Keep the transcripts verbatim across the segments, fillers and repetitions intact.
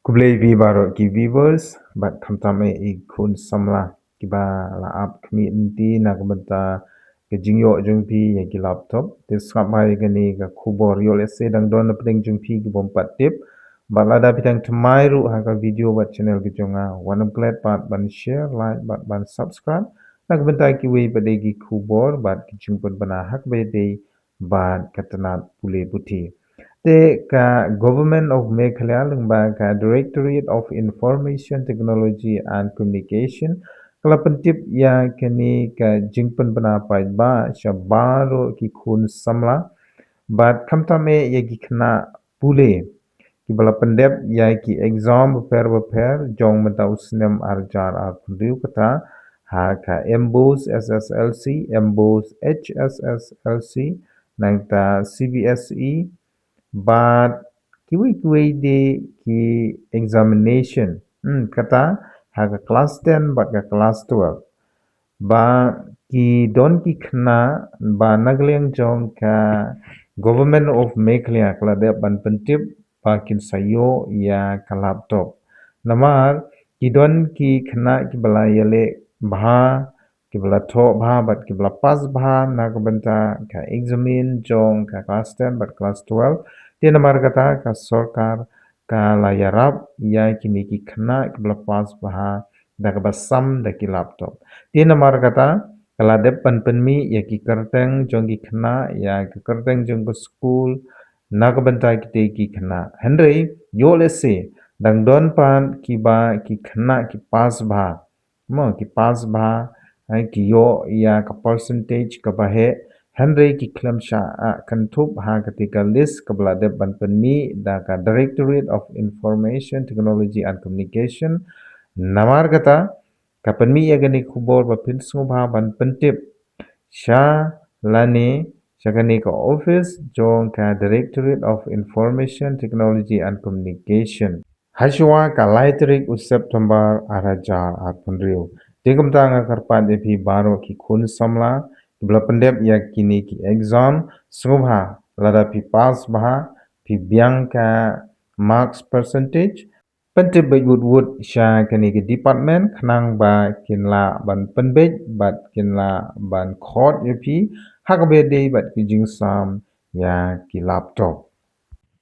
Khublei phi baroh ki viewers bad khamtam eh i khun samla kiba la ap khmih lynti na ka bynta ka jingïoh jong phi ïa ki laptop. Te sngap bha ïa kane ka khubor. Ïoh lehse dang don na pdeng jong phi ki bym pat tip. Bad lada phi dang thymmai ruh ha ka video bad channel ka jong nga, wat nym klet pat ban share, like bad ban subscribe na ka bynta kiwei pat de ki khubor bad ki jingpynbna ha kaba ïadei bad ka tnat pule puthi. Te ka Government of Meghalaya lyngba ka Directorate of Information Technology and Communication ka la pyntip ïa kane ka jingpynbna paidbah sha baroh ki khun samla bad khamtam eh ïa ki khynnah pule kiba la pyndep ïa ki exam bapher bapher jong mynta u snem ar hajar arphew hynriew, kata ha ka MBOSE SSLC, MBOSE HSSLC, nangta CBSE bad kiwei kiwei de ki examination. Hmm, kata ha ka class ten bad ka class twelve. Ba ki don ki khynnah ba na ka liang jong ka Government of Meghalaya ka la dep ban pyntip ba kin sa ïoh ïa ka laptop. Namar ki don ki khynnah kiba la ïaleh bha, kiba la thoh bha bad kiba la pass bha na ka bynta ka examin jong ka class ten bad class twelve. Te namar kata ka sorkar ka la ïarap ïa kine ki khynnah kiba la pass bha da kaba sam da ki laptop. Te namar kata ka la dep ban pynmih ïa ki kyrteng jong ki khynnah, ïa ki kyrteng jong ka skul na ka bynta kite ki khynnah. Hynrei ïoh lehse dang don pat kiba ki khynnah ki pass bha, mo, ki pass bha, eh, ki ïoh ïa ka percentage kaba heh, hynrei ki khlem shah kynthup ha kata ka list kaba la dep ban pynmih da ka Directorate of Information Technology and Communication. Namar kata ka pynmih ïa kane ka khubor ba phin sngewbha ban pyntip sha lane sha kane ka office jong ka Directorate of Information Technology and Communication hashuwa ka lai tarik u September ar hajar arphew hynriew. Te kumta nga kyrpad ïa phi baroh ki khun samla kiba la pyndep ïa kine ki exam, sngewbha lada phi pass bha, phi biang ka marks percentage, pyntip beit wut wut sha kane ka department khnang ba kin lah ban pynbeit bad kin lah ban khot ïa phi ha kaba ïadei bad ki jingsam ïa ki laptop.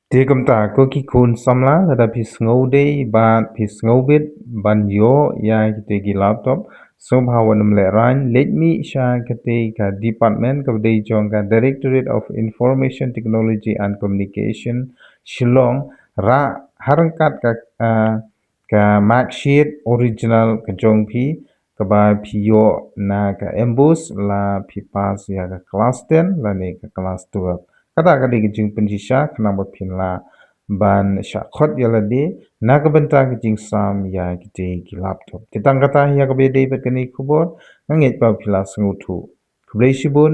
Te kumta ko ki khun samla, lada phi sngew dei bad phi sngew bit ban ïoh ïa kite ki laptop, sngewbha wat nym lehraiñ, leit mih sha kata ka department kaba dei jong ka Directorate of Information Technology and Communication, Shillong, rah ha ryngkat ka, ah, ka mark sheet original ka jong phi kaba phi ïoh na ka MBOSE la phi pass ïa ka class ten lane ka class twelve. Kata ka dei ka jingpynshisha khnang ba phin lah ban shah khot ïa lade na ka bynta ka jingsam ïa kite ki laptop. Te tang kata ïa kaba ïadei bad kane ka khubor, nga ngeit ba phi la sngewthuh. Khublei shibun.